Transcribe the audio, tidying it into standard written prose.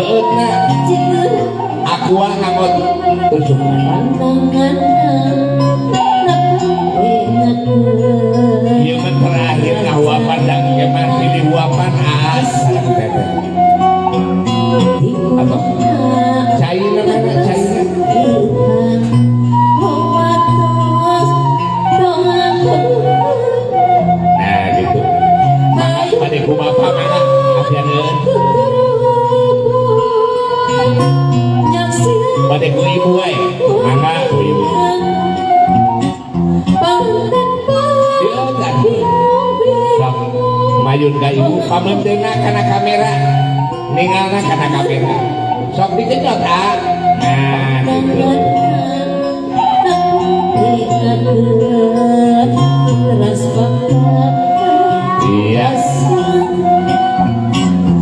Heueutna aqua nganggo tujukan. Ieu mah terakhir ngahuapan da engke mah pilih huapan aas sareng teteh. Atau caina mana caina? Nah gitu. Mangga bade ku bapa mangga apianeun. Bade ku ibu wae. Mangga ku ibu. Sok mayun ka ibu pameunteuna kana kamera. Ningalna kana kamera. Sok digenjot ah. Nah gitu.